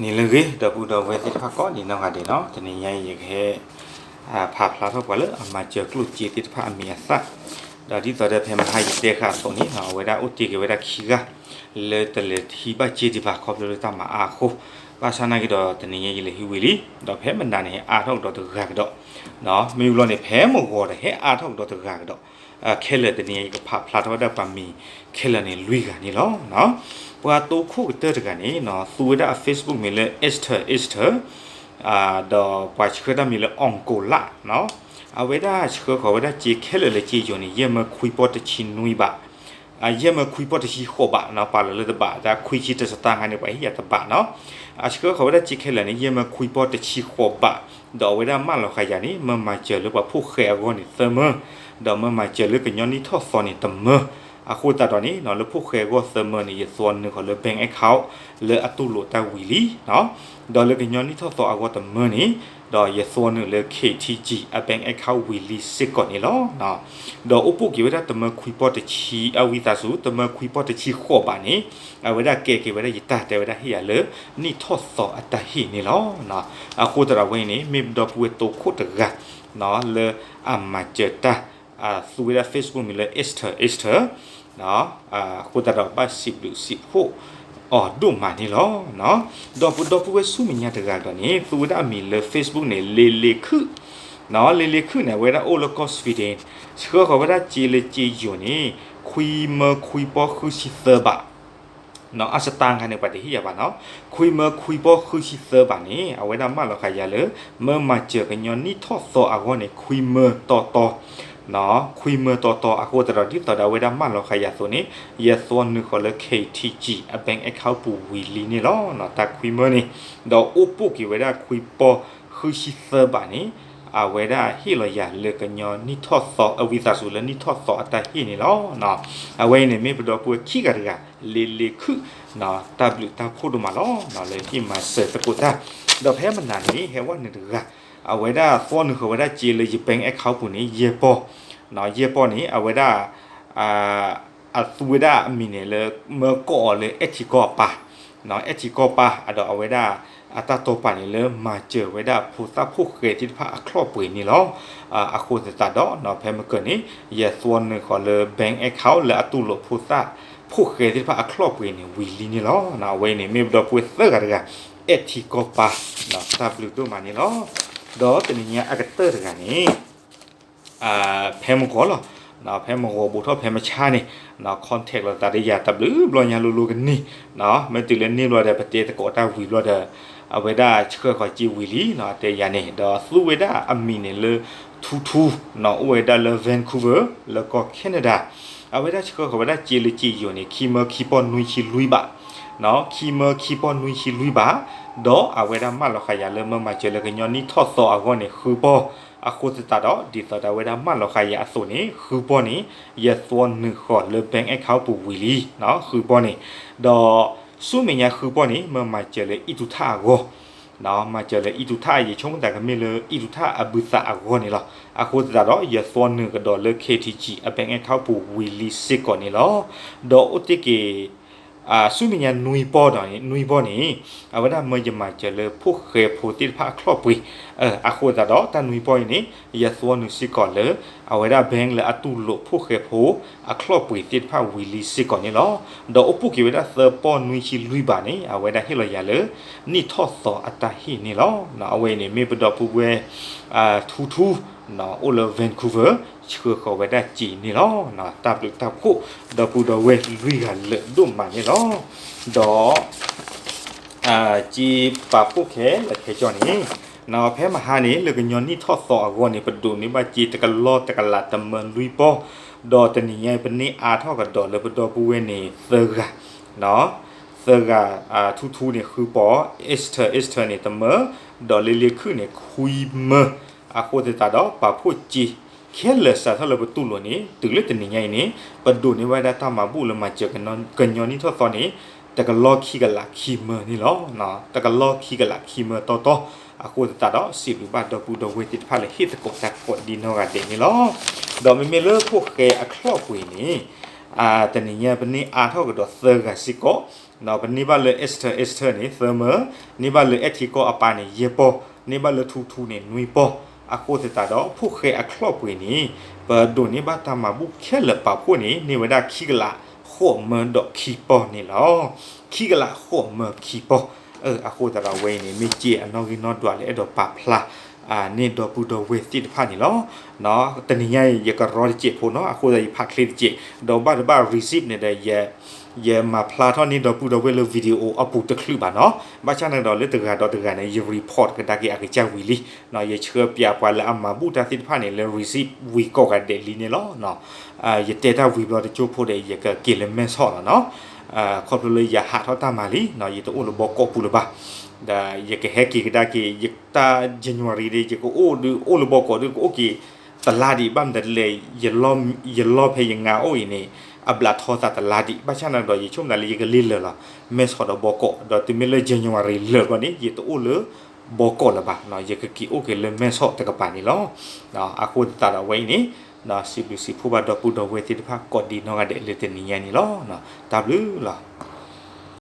နံၤလၢအဂ့ၤ ဒီပုၢ်ဒီဝဲၢ်သ့ၣ်တဖၣ်ကိးဒံးနီၢ်ဂၤဒဲးနီၤ, တနံၤညါအံၤ ယကဟဲ ဖးဖျါထီၣ်ပှၤလၢအမၤစၢၤကျိၣ်စ့သ့ၣ်တဖၣ်အမံၤအသၣ်, ဒီးဒ်သိးဒီးဖဲမဟါယတဲဃာ်အသိးန့ၣ် အဝဲဒၣ်အိၣ်တ့ၢ်က့ၤဝဲဒၣ်ခံဂၤ လၢတလဲၤဟံးဘၣ်စ့ဒံးဘၣ် ခီဖျိလၢတၢ်မၤအါအဃိ, ဘၣ်ဆၣ်နာ်က့ဒီး တနံၤညါယလဲၤဟံးဝံၤလံ, ဒီးဖဲမနၤန့ၣ် အါထီၣ်ကဒီးတဂၤကဒီး, မ့ၢ်ဘျီန့ၣ် ဖဲမုၢ်ဂီၤဒီး ဟဲအါထီၣ်ကဒီးတဂၤကဒီး, ခဲလၢာ်တနံၤညါ ယကဖးဖျါထီၣ်ဝဲဒၣ်ပှၤမံၤခဲလၢာ်န့ၣ် လွံၢ်ဂၤန့ၣ်လီၤ. ပှၤတိခိၣ်ကတၢၢ်တဂၤန့ၣ် သူဝဲဒၣ်အ Facebook မံၤလၢ Esther Esther, ဒီးပှၤဆှၢတၢ်မံၤလၢ အီၣ်ကိၤလး, အဝဲဒၣ်ဆှၢဃီၤဝဲဒၣ်စ့ခဲလၢာ်လၢစ့ယိၤန့ၣ် ယဲၢ်မၢခွံပီၢ်တဆံနွံဘး, ယဲၢ်မၢခွံပီၢ်တဆံဃိးဘးနီၤ, ပာ်လီၤလၢတဘး တၢ်ခွံဆံတစတၢ်ခါန့ၣ် ပှၤဟ့ၣ်ယၤတဘးနီၤ, အဆှၢဃီၤဝဲဒၣ်စ့ခဲလၢာ်န့ၣ် ယဲၢ်မၢခွံပီၢ်တဆံဃိးဘး, ဒီးအဝဲဒၣ်မၢလီၤဃာ်ယၤန့ၣ် မၢမၤစၢၤလၢပှၤဖိၣ်ဃဲအဂီၢ်န့ၣ်သၢမၢ, ဒီးမၢမၤစၢၤလၢကညီနံၣ်ထီၣ်သီန့ၣ်တမၢ, အဃိသတးဒီးန့ၣ် လၢဖိၣ်ဃဲအဂီၢ်သၢမၢန့ၣ် ယသွီနုာ်ဃီၤလၢ bank account လၢအတူၢ်လိာ်တၢ်ဝံၤလံ, ဒီးလၢကညီနံၣ်ထီၣ်သီအဂီၢ်တမၢန့ၣ် ဒီးယသွီနုာ်လၢ K T G အ bank account ဝံၤလံစ့ၢ်ကီးန့ၣ်လီၤ. ဒီးအိၣ်ပိၢ်က့ၤဝဲဒၣ်တမၢခွံပီၢ်တဆံအဝံသးစူၤ တမၢခွံပီၢ်တဆံဃိးဘးန့ၣ် အဝဲဒၣ်ကဲက့ၤဝဲဒၣ်ယတၢ်တဲဝဲဒၣ်ဟ့ၣ်ယၤလၢ နံၣ်ထီၣ်သီအတၢ်ဟ့ၣ်န့ၣ်လီၤ. အဃိသတးဒီးဝဲအံၤန့ၣ် မ့ၢ်ပဒီပုၢ်ဝဲၢ်တိခိၣ်တဂၤ လၢအမၤစၢၤတၢ် သူဝဲဒၣ် Facebook မံၤလၢ Esther Esther, အဃိသတးဒီးဘၣ်စံးဘျုးစံးဖှိၣ်အီၤဒိၣ်မးန့ၣ်လီၤ. ဒီးပဒီပုၢ်ဝဲၢ်ဆူမဲာ်ညါတဂၤဒီးန့ၣ် သူဝဲဒၣ်အမံၤလၢ Facebook န့ၣ် လ့လ့ခုၣ်, လ့လ့ခုၣ်န့ၣ် အဝဲဒၣ်အိၣ်လၢကီၢ် Sweden, ဆှၢဃီၤဝဲဒၣ်စ့လၢစ့ယိၤန့ၣ် ခွံမၢခွံပီၢ်ဃုဆံသၢဘး အစတၢ်ခါန့ၣ် ပှၤတဟ့ၣ်ယၤဘၣ်နီၤ, ခွံမၢခွံပီၢ်ဃုဆံသၢဘးန့ၣ် အဝဲဒၣ်မၢလီၤဃာ်ယၤလၢ မၢမၤစၢၤကညီနံၣ်ထီၣ်သီအဂီၢ်န့ၣ် ခွံမၢတီတီ, ခွံမၢတီတီ အဃိသတးဒီးဒ်သိးဒီးအဝဲဒၣ်မၢလီၤဃာ်ယၤအသိးန့ၣ် ယသွီနုာ်ဃီၤလၢ K T G အ bank account ပူၤဝံၤလံန့ၣ်လီၤ. တၢ်ခွံမၢန့ၣ် ဒီးအိၣ်ပိၢ်က့ၤဝဲဒၣ်ခွံပီၢ်ဃုဆံသၢဘးန့ၣ် အဝဲဒၣ်ဟ့ၣ်လီၤယၤလၢကညီနံၣ်ထီၣ်သီ အဝံသးစူၤလၢနံၣ်ထီၣ်သီအတၢ်ဟ့ၣ်န့ၣ်လီၤ. အဝဲအံၤန့ၣ် မ့ၢ်ပဒီပုၢ်ဝဲၢ်ခံဂၤတဂၤ လ့လ့ခုၣ်, တၢ်ဘျုးတၢ်ဖှိၣ်ဒိၣ်မးလီၤ လၢဟ့ၣ်မၤစၢၤသကိးတၢ်, ဒီးဖဲမနၤန့ၣ် ဟဲဝဲနုာ်တဂၤ အဝဲဒၣ်သွီနုာ်ဃီၤဝဲဒၣ်စ့လၢယ bank account ပူၤန့ၣ် ယဲၢ်ပီၢ်, ယဲၢ်ပီၢ်န့ၣ် အဝဲဒၣ် အသူဝဲဒၣ်အမံၤန့ၣ်လၢ မၢကိးအီၤလၢ အဲထံကီၢ်ပၢ်, အဲထံကီၢ်ပၢ် အဒီးအဝဲဒၣ် အတၢ်တိာ်ပာ်န့ၣ်လၢမၤစၢၤဝဲဒၣ်ဖိသၣ်ဖိၣ်ဃဲသ့ၣ်တဖၣ်အချီၣ်ပှ့ၤန့ၣ်လီၤ. အဃိသတးဒီး ဖဲမုၢ်ကၢၤန့ၣ် ယသွီနုာ်ဃီၤလၢ bank account လၢအတူၢ်လိာ်ဖိသၣ်ဖိၣ်ဃဲသ့ၣ်တဖၣ်အချီၣ်ပှ့ၤန့ၣ်ဝံၤလံန့ၣ်လီၤ. အဝဲအံၤန့ၣ် မ့ၢ်ပဒီပုၢ်ဝဲၢ်သၢဂၤတဂၤ အဲထံကီၢ်ပၢ် တၢ်ဘျုးဒိၣ်မးန့ၣ်လီၤ. ဒီးတနံၤညါအကတၢၢ်တဂၤန့ၣ် ဖဲမုၢ်ဂီၤလီၤ, ဖဲမုၢ်ဂီၤဘူးထီၣ်ဖဲမုၢ်ဆါန့ၣ် contact လိာ်သးဒီးယၤတဘျုးဘျီညါလိၤလိၤကန့ၢ်, မ့ၢ်တုၤလၢန့ၢ်ဘျီဒီး ပတဲသကိးတၢ်ဝံၤဘျီဒီး အဝဲဒၣ်ဆှၢဃီၤစ့ဝံၤလံ တဲယၤန့ၣ် ဒီးသူဝဲဒၣ်အမံၤန့ၣ်လၢ ထူထူ, အိၣ်ဝဲဒၣ်လၢ Vancouver လၢကီၢ် Canada, အဝဲဒၣ်ဆှၢဃီၤဝဲဒၣ်စ့လၢစ့ယိၤန့ၣ် ခံမၢခံပီၢ်နွံဆံလွံၢ်ဘး ခံမၢခံပီၢ်နွံဆံလွံၢ်ဘး, ဒီးအဝဲဒၣ်မၢလီၤဃာ်ယၤလၢမၢမၤစၢၤလၢကညီနံၣ်ထီၣ်သီအဂီၢ်န့ၣ် ဃုပီၢ်, အဃိသတးဒီး ဒ်သိးဒီးအဝဲဒၣ်မၢလီၤဃာ်ယၤအသိးန့ၣ် ဃုပီၢ်န့ၣ် ယသွီနုာ်ဃီၤလၢ bank account ပူၤဝံၤလံ, ဃုပီၢ်န့ၣ်, ဒီးဆူမဲာ်ညါဃုပီၢ်န့ၣ် မၢမၤစၢၤလၢအံၣ်တူထၣ်အဂီၢ် မၤစၢၤလၢအံၣ်တူထၣ် ယဆိကမိၣ်သးကမ့ၢ်လၢအံၣ်တူထၣ်အဘုသးအဂီၢ်န့ၣ်လီၤ. အဃိသတးဒီး ယသွီနုာ်ကဒီးလၢ K T G အ bank account ပူၤဝံၤလံစ့ၢ်ကီးန့ၣ်လီၤ. ဒီးအိၣ်တ့ၢ်က့ၤ ဆူမဲာ်ညါနွံပီၢ်ဒီး နွံပီၢ်န့ၣ် အဝဲဒၣ်မၢယမၤစၢၤလၢဖိၣ်ဃဲဖိသ့ၣ်တဖၣ်အချီၣ်ပှ့ၤ, အဃိသတးဒီး တၢ်နွံပီၢ်အံၤန့ၣ် ယသွီနုာ်စ့ၢ်ကီးလၢ အဝဲဒၣ် bank လၢအတူၢ်လိာ်ဖိၣ်ဃဲဖိအချီၣ်ပှ့ၤသ့ၣ်တဖၣ်ဝံၤလံစ့ၢ်ကီးန့ၣ်လီၤ. ဒီးအိၣ်ပိၢ်က့ၤဝဲဒၣ်သၢပီၢ်နွံဆံလွံၢ်ဘးန့ၣ် အဝဲဒၣ်ဟ့ၣ်လီၤယၤလၢ နံၣ်ထီၣ်သီအတၢ်ဟ့ၣ်န့ၣ်လီၤ. အဝဲအံၤန့ၣ် မ့ၢ်ပဒီပုၢ်ဝဲၢ် ထူထူ အိၣ်လၢ Vancouver ဆှၢဃီၤဝဲဒၣ်စ့န့ၣ်လီၤ. တၢ်ဘျုးတၢ်ဖှိၣ် ဒီပုၢ်ဒီဝဲၢ်လွံၢ်ဂၤလၢာ်ဒိၣ်မးန့ၣ်လီၤ. ဒီး စ့ပာ်ဖှိၣ်ခဲလၢာ်ခဲဆ့န့ၣ် ဖဲမဟါန့ၣ် လၢကညီနံၣ်ထီၣ်သီအဂီၢ်န့ၣ် ပဒိးန့ၢ်ဘၣ်စ့တကလီၢ်တကလးတမၢလွံၢ်ပီၢ်, ဒီးတနံၤညါအံၤ ပန့ၢ်အါထီၣ်ကဒီးလၢပဒီပုၢ်ဝဲၢ်န့ၣ်သၢဂၤ, သၢဂၤ ထူထူန့ၣ်ဃုပီၢ်, Esther Esther န့ၣ်တမၢ, ဒီးလ့လ့ခုၣ်န့ၣ်ခွံမၢ, အဃိသတးဒီး ပာ်ဖှိၣ်စ့ ခဲလၢာ်စးထီၣ်လၢပတူၢ်လိာ်န့ၣ် တုၤလၢတနံၤညါအံၤန့ၣ် ပဒိးန့ၢ်ဝဲဒၣ်တၢ်မၤဘူၣ်လၢမၤစၢၤကညီနံၣ်ထီၣ်သီန့ၣ် တကလီၢ်ခံကလးခံမၢန့ၣ်လီၤ. တကလီၢ်ခံကလးခံမၢတီတီ, အဃိသတးဒီး စံးဘျုးဘၣ်ဒီပုၢ်ဒီဝဲၢ်သ့ၣ်တဖၣ်လၢဟ့ၣ်သကိးတၢ်ကိးဒ်နီၢ်ဂၤဒဲးန့ၣ်လီၤ. ဒီးမ့မ့ၢ်လၢဖိၣ်ဃဲအချီၣ်ပှ့ၤန့ၣ် တနံၤညါပန့ၢ်အါထီၣ်ကဒီးသၢဂၤစ့ၢ်ကီး, ပန့ၢ်ဘၣ်လၢ Esther Esther န့ၣ် သၢမၢ, န့ၢ်ဘၣ်လၢ အဲထံကီၢ်အပၢ်န့ၣ် ယဲၢ်ပီၢ်, န့ၢ်ဘၣ်လၢ ထူထူ န့ၣ် နွံပီၢ်. အဃိသတးဒီး ဖိၣ်ဃဲအချီၣ်ပှ့ၤန့ၣ် ပဒိးန့ၢ်ဘၣ်တၢ်မၤဘူၣ်ခဲလၢာ်ပာ်ဖှိၣ်န့ၣ် န့ၢ်ဝဲဒၣ်ခံကလးဃိးမၢဒီးခံပီၢ်န့ၣ်လီၤ. ခံကလးဃိးမၢခံပီၢ်. အဃိသတးဒီး အဝဲအံၤန့ၣ် မ့ၢ်က့အနီၣ်ဂံၢ်နီၣ်ဒွးလၢအဲၣ်ဒိးပာ်ဖျါ န့ၢ်ဒီပုၢ်ဒီဝဲၢ်သ့ၣ်တဖၣ်န့ၣ်လီၤ. တနံၤညါအံၤ ယကရီတစဲးဖိနီၤ, အဃိသတးယဖးချ့တစဲး, ဒီးဘၣ်တဘၣ် receipt န့ၣ်ဒီး ယမၤဖျါထီၣ်န့ၢ်ဒီပုၢ်ဒီဝဲၢ်လၢ video အပူၤတချုးဘၣ်နီၤ. ဘၣ်ဆၣ်န့ၣ်ဒီးလၢတဂၤဒီးတဂၤန့ၣ် ယ report ကဒါက့ၤအကစၢ်ဝံၤလံ. ယဆှၢပၠးပှၤလၢအမၤဘူၣ်တၢ်သ့ၣ်တဖၣ်န့ၣ် လၢ receipt ဝံၤကိးဂၤဒဲးလံန့ၣ်လီၤ. ယတဲတၢ်ဝံၤဘျီတကၠိဖိဒီး ယကက့ၤလၢမဲၢ်ဆီးလီၤနီၤ. ခီဖျိလၢယဟးထီၣ်တၢ်မၤလံ, ယတအိၣ်လၢဘီကီးပူၤလၢၤဘၣ်. ဒီးယကဟဲက့ၤကဒါက့ၤ ယတၢ် January ဒီး ယကအိၣ်ဒုး အိၣ်လၢဘီကီးဒုး ကအိၣ်က့ၤတလါဒံး ဘၣ်မနုၤလဲၣ်, ယလီၢ်ဖဲယငါအိၣ်အံၤန့ၣ် အဘျးထီသးတလါဒံး. ဘၣ်ဆၣ်န့ၣ်ဒီး ယဆိကမိၣ်သးလၢယကလ့လၢာ်လီၤ မဲၢ်ဆီးဒီးဘီကီး, ဒီးတုၤမ့ၢ်လၢ January လၢာ်ဘျီန့ၣ် ယတအိၣ်လၢဘီကီးလၢၤဘၣ်, ယကက့ၤအိၣ်က့ၤလၢမဲၢ်ဆီးတကပၤန့ၣ်လီၤ. အဃိသတးဒီးအဝဲအံၤန့ၣ် စံးဘျုးစံးဖှိၣ်ဘၣ်ဒီပုၢ်ဒီဝဲၢ်သ့ၣ်တဖၣ်ကိးဒံးနီၢ်ဂၤဒဲးလၢတနံၤညါန့ၣ်လီၤ. တၢ်ဘျုးလီၤ.